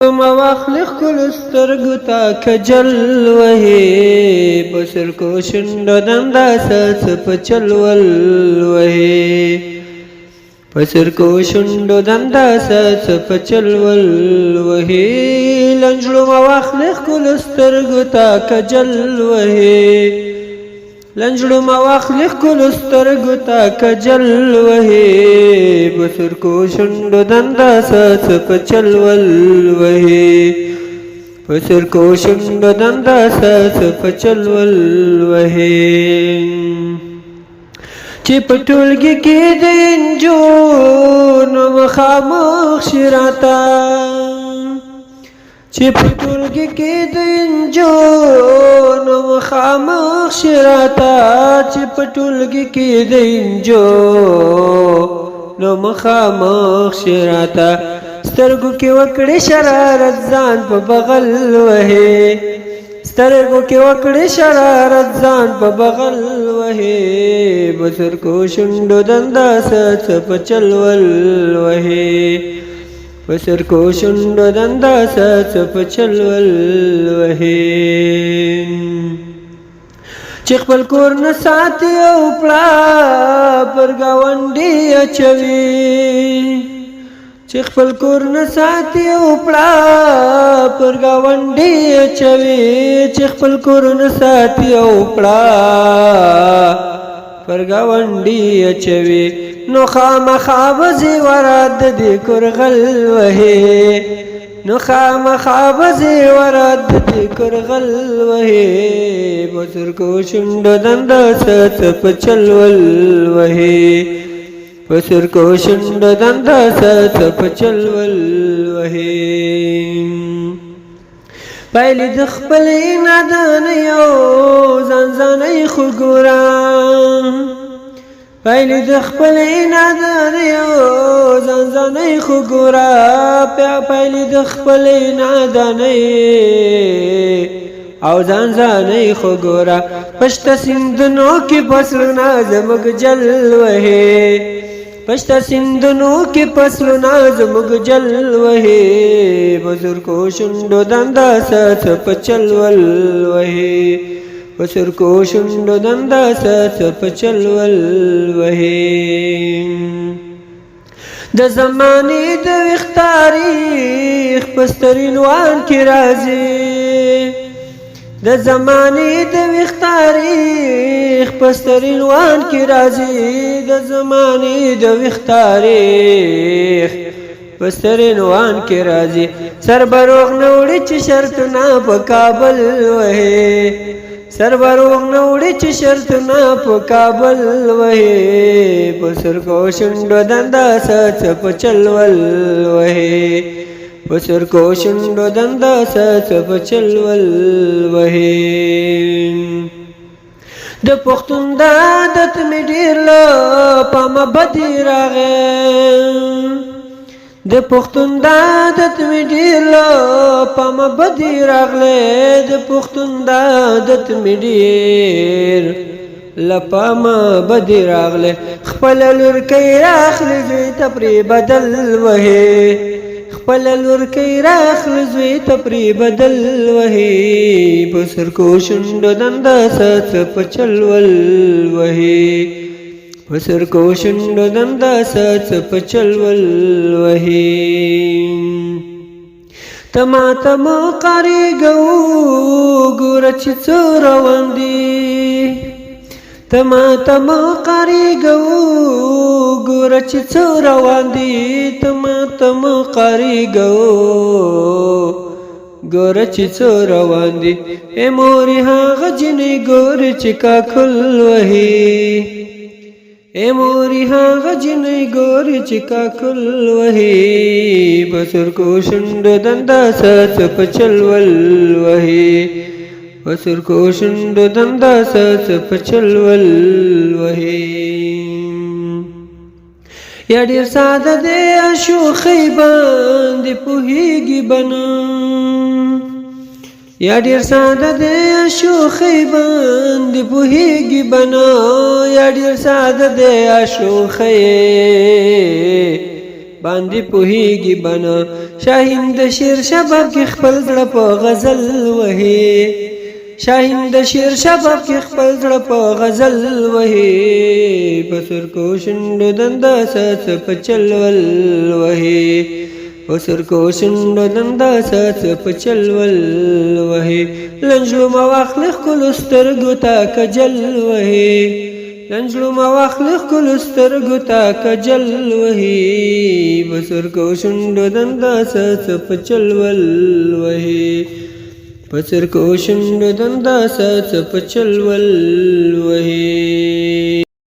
ما واخلې ښکلو سترګو ته کجل وهي، په سرکو شونډو دنداسه څه په چل ول وهي، په سرکو شونډو دنداسه څه په چل ول وهي. لنجړو ما واخلې ښکلو سترګو ته کجل وهي، لنجړو ما واخلې ښکلو سترګو ته کجل وهي، په سرکو شونډو دنداسه څه په چل ول وهي، په سرکو شونډو دنداسه څه په چل ول وهي. چې په ټولګي کې د نجونو مخامخ شي راته، چې په ټولګي کې د نجونو مخامخ شي راته، چې په ټولګي کې د نجونو مخامخ شي راته، سترګو کې وکړي شرارت ځان په بغل وهي، سترګو کې وکړي شرارت ځان په بغل وهي، په سرکو شونډو دنداسه څه په چل ول وهي، په سرکو شونډو دنداسه څه په چل ول وهي. چې خپل کور نه ساتي او پړه پر ګاونډي اچوي، چې خپل کور نه ساتي او پړه پر ګاونډي اچوي، چې خپل کور نه ساتي او پړه پر ګاونډي اچوي، نو خامخا به زیورات د دې کور غل وهي، نو خامخا به زیورات د دې کور غل وهي، په سرکو شونډو دنداسه څه په چل ول وهي، په سرکو شونډو دنداسه څه په چل ول وهي. پایلې د خپلې نادانۍ او ځان ځانۍ خو ګوره، پایلې د خپلې نادانۍ او ځان ځانۍ خو ګوره، پایلې د خپلې نادانۍ او ځان ځانۍ خو ګوره، پشته سیندونو کې فصلونه زموږ جل وهي، پشته سیندونو کې فصلونه زموږ جل وهي، په سرکو شونډو دنداسه څه په چل ول وهي، په سرکو شونډو دنداسه څه په چل ول وهي. د زمانې د ویښ تاریخ په سترینوان کې راځي، د زمانې د ویښ تاریخ په سترینوان کې راځي، د زمانې د ویښ تاریخ په سترینوان کې راځي، سر بروغ نه وړي چې شرطونه په کابل وهي، سر بروغ نه وړي چې شرطونه په کابل وهي، په سرکو شونډو دنداسه څه په چل ول وهي، په سرکو شونډو دنداسه څه په چل ول وهي. د پښتون د عادت مې ډېر له پامه بدې راغی، د پښتون د عادت مې ډېر له پامه بدې راغلی، د پښتون د عادت مې ډېر له پامه بدې راغلی، خپله لورکۍ راخلي زوی ته پرې بدل وهي، خپله لورکۍ راخلي زوی ته پرې بدل وهي، په سرکو شونډو دنداسه څه په چل ول وهي، په سرکو شونډو دنداسه څه په چل ول وهي. ته ماته مه قارېږه وګوره چې څه روان دي، ته ماته مه قارېږه وګوره چې څه روان دي، ته ماته مه قارېږه وګوره چې څه روان دي، ای مورې هغه جینۍ ګورې چې کاکل وهي، ای مورې هغه جینۍ ګورې چې کاکل وهي، په سرکو شونډو دنداسه څه په چل ول وهي، په سرکو شونډو دنداسه څه په چل ول وهي. یا ډېر ساده دی شوخۍ باندې پوهېږي به نه، یا ډېر ساده دی شوخۍ باندې پوهېږي به نه، یا ډېر ساده دی شوخۍ باندې پوهیږي بنه. شاهین د شیر شباب کې خپل زړه په غزل وهي، شاهین د شیر شباب کې خپل زړه په غزل وهي، په سرکو شونډو دنده څه په چل ول وهي، په سرکو شونډو دنده څه په چل ول وهي. لنجلو ما واخلې ښکلو سترګو ته کجل وهي، لنجلو ما واخلې ښکلو سترګو ته کجل وهي، په سرکو شونډو دنده څه په چل ول وهي، په سرکو شونډو دنده څه په چل ول وهي.